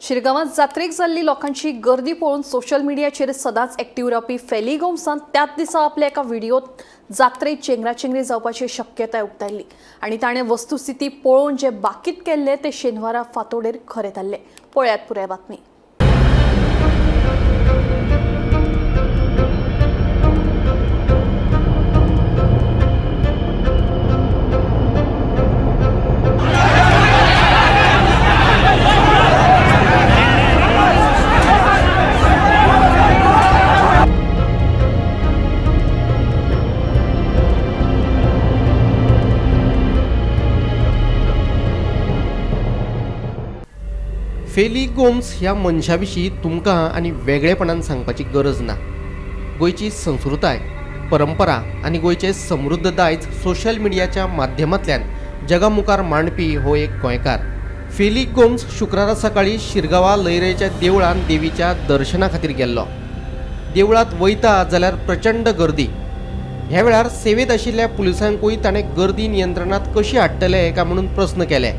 शिरगांवात जात्रेक जाल्ली लोकांची गर्दी पळोवन सोशल मिडियाचेर सदांच एक्टिव्ह रावपी फेली गोम्सान त्याच दिसा आपल्या एका व्हिडिओत जात्रेक चेंगराचेंगरी जावपाची शक्यताय उक्तायल्ली आनी ताणें वस्तुस्थिती पळोवन जे बाकीत केल्ले ते शेनवारा फांतोडेर खरें थारलें. पळयात पुराय बातमी. फेली गोम्स ह्या मनशा विशीं तुमकां आनी वेगळेपणान सांगपाची गरज ना. गोंयची संस्कृताय, परंपरा आनी गोंयचें समृद्ध दायज सोशल मिडियाच्या माध्यमांतल्यान जगा मुखार मांडपी हो एक गोंयकार. फेली गोम्स शुक्रारा सकाळीं शिरगांवा लयराईच्या देवळान देवीच्या दर्शना खातीर गेल्लो. देवळांत वयता जाल्यार प्रचंड गर्दी. ह्या वेळार सेवेंत आशिल्ल्या पुलिसांकूय ताणें गर्दी नियंत्रणांत कशी हाडटले काय म्हणून प्रस्न केले.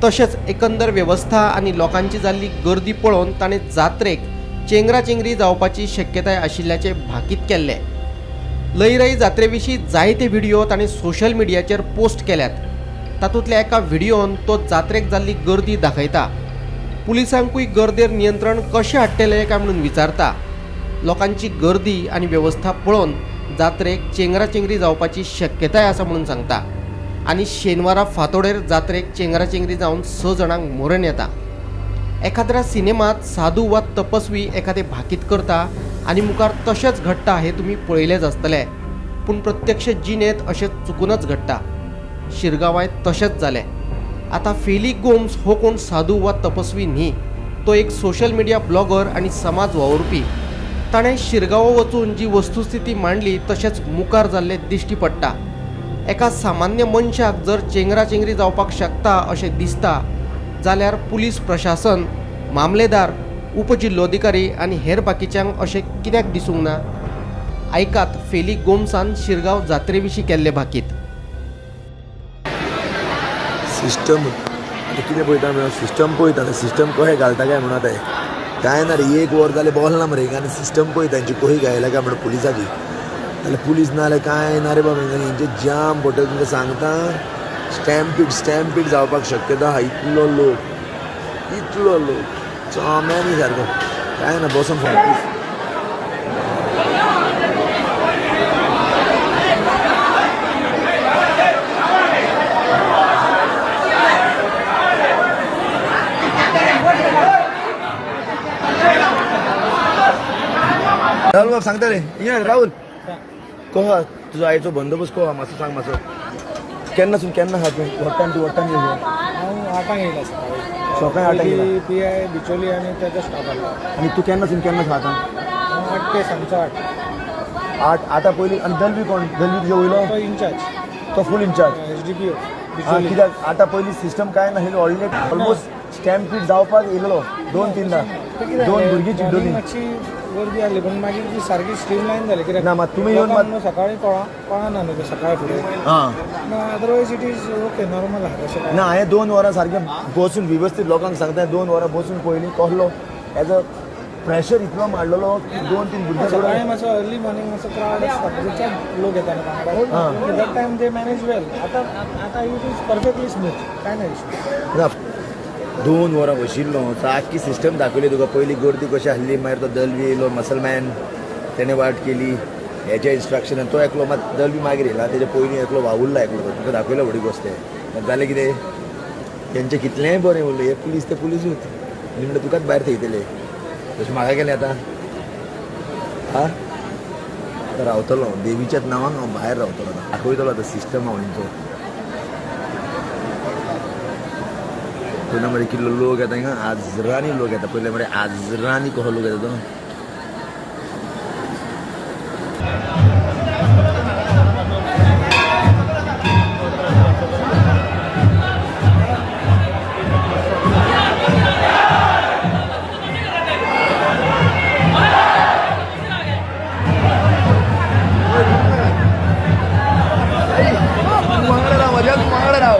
तशेंच एकंदर वेवस्था आनी लोकांची जाल्ली गर्दी पळोवन ताणें जात्रेक चेंगराचेंगरी जावपाची शक्यताय आशिल्ल्याचें भाकीत केल्लें. लयराई जात्रे विशीं जायते व्हिडियो ताणें सोशल मिडियाचेर पोस्ट केल्यात. तातूंतल्या एका व्हिडियोन तो जात्रेक जाल्ली गर्दी दाखयता. पुलिसांकूय गर्देर नियंत्रण कशें हाडटले काय म्हणून विचारता. लोकांची गर्दी आनी वेवस्था पळोवन जात्रेक चेंगराचेंगरी जावपाची शक्यताय आसा म्हणून सांगता आनी शेनवारा फांतोडेर जात्रेक चेंगराचेंगरी जावन 6 जाणांक मरण येता. एखाद्र्या सिनेमात साधू वा तपस्वी एखादें भाकीत करता आनी मुखार तशेंच घडटा हें तुमी पळयलेंच आसतलें, पूण प्रत्यक्ष जिणेंत अशें चुकूनच घडटा. शिरगांवाय तशेंच जालें. आतां फेली गोम्स हो कोण साधू वा तपस्वी न्ही, तो एक सोशल मिडिया ब्लॉगर आनी समाज वावुरपी. ताणें शिरगांवा वचून जी वस्तुस्थिती मांडली तशेंच मुखार जाल्लें दिश्टी पडटा. एका सामान्य मनशाक जर चेंगराचेंगरी जावपाक शकता अशें दिसता जाल्यार पुलीस प्रशासन, मामलेदार, उपजिल्लोधिकारी आनी हेर बाकीच्यांक अशें कित्याक दिसूंक ना? आयकात फेली गोम्सान शिरगांव जात्रे विशीं केल्लें भाकीत. सिस्टम आतां कितें पळयता म्हणल्यार सिस्टम पळयता, सिस्टम कशें घालता काय म्हणून आतां कांय ना रे, एक वर जालें बसला मरे आनी सिस्टम पळयता तेंची कशी घायला काय म्हणून पुलिसाची. जाल्यार पुलीस ना जाल्यार कांय ना रे बाबा, हेंचे जाम पडटले तुमकां सांगता. स्टॅम्पीड स्टॅम्पीड जावपाक शक्यता आहा. इतलो लोक, इतलो लोक चोम्यांनी सारको कांय ना, बसोन फोन. राहुल बाब सांगता रे, ये राहुल कसो आहा तुजो आयचो बंदोबस्त कसो आहा मातसो सांग मातसो. केन्ना सून केन्ना आहा तूं? What time to what time? हांव 8 येयला सकाळी. सकाळी 8 येयला. पी I Bicholim आनी ताजो स्टाफ आसलो. आनी तूं केन्ना सून केन्ना आहा आतां? हांव 8 ते सांजचो 8. 8 आतां पयलीं. आनी दलवी कोण? दलवी तुजे वयलो? तो इनचार्ज. तो full incharge S D P O आं बिचोली. कित्याक आतां पयलीं सिस्टम कांय नाशिल्लो, ऑलरेडी ऑलमोस्ट स्टॅम्पीड जावपाक येयलेलो 2-3 ते कितें दोन जालें, भुरगीं चिड्डली. morning मातशी गर्दी आसली पूण मागीर ती सारकी स्ट्रीम लायन जाली कित्याक ना, मात तुमी येवन लोकांक न्हू सकाळीं कळना न्हू तें सकाळ फुडें. आं ना, otherwise it is okay, normal आहा तशें कांय ना, हांवें 2 वरां सारकें बसून वेवस्थीत लोकांक सांगता, 2 वरां बसून पयलीं कसलो एज अ प्रेशर इतलो मारलेलो की 2-3 भुरगे सकाळी मातसो अर्ली मॉर्निंग मातसो क्रावड आसता, म्हणजे चड लोक येता न्हू वांगडा, that time they manage well. आतां आतां it is perfectly smooth, कांय ना इशू. ना, 2 वरां बशिल्लो, सारकी सिस्टम दाखयली तुका. पयलीं गर्दी कशी आसली, मागीर तो दलवी येयलो मसलमॅन, तेणें वाट केली हेच्या इन्स्ट्रक्शनान. तो एकलो मात दलवी मागीर येयला, तेजे पयलीं एकलो वावुरला एकलो, तुका दाखयलो व्हडी गोश्ट. जालें कितें, तेंचें कितलेंय बरें उरलें, हे पुलीस ते पुलिसूच आनी म्हणटा तुकाच भायर थेयतले. तशें म्हाका केलें आतां. आं आतां रावतलो देवीच्याच नांवान हांव भायर रावतलो, आतां दाखयतलो आतां सिस्टम हांव हेंचो. पयलीं मरे कितलो लोक येता हिंगा, हजरांनी लोक येता. पयलीं मरे हजरांनी कसो लोक येता तो. तूं वांगडा राव म्हज्या, तूं वांगडा राव.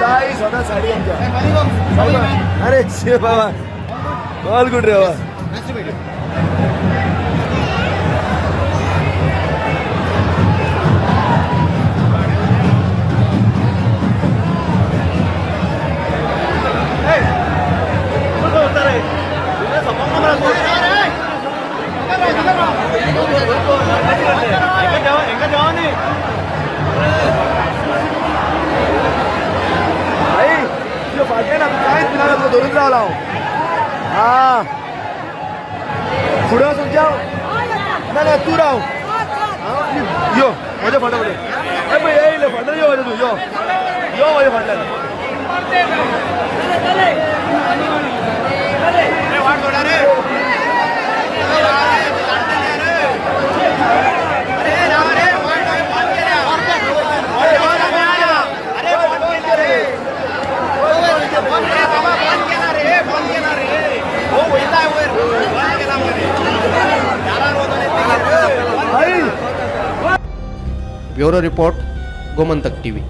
जाय स्वता साडी आमच्या. अरे शे बाबा, ऑल गुड रे बाबा. आई, तुझ्या फाटल्यान आतां कांयच भिना तुका धरून रावला हांव. हा, फुडें वचून जाव ना ना, तूं राव. हांव यो म्हज्या फाटल्या फुडें. ए पळय येयले फाटल्यान, यो म्हज्या, तूं यो यो म्हज्या फाटल्यान. आई. Bureau report, Gomantak TV.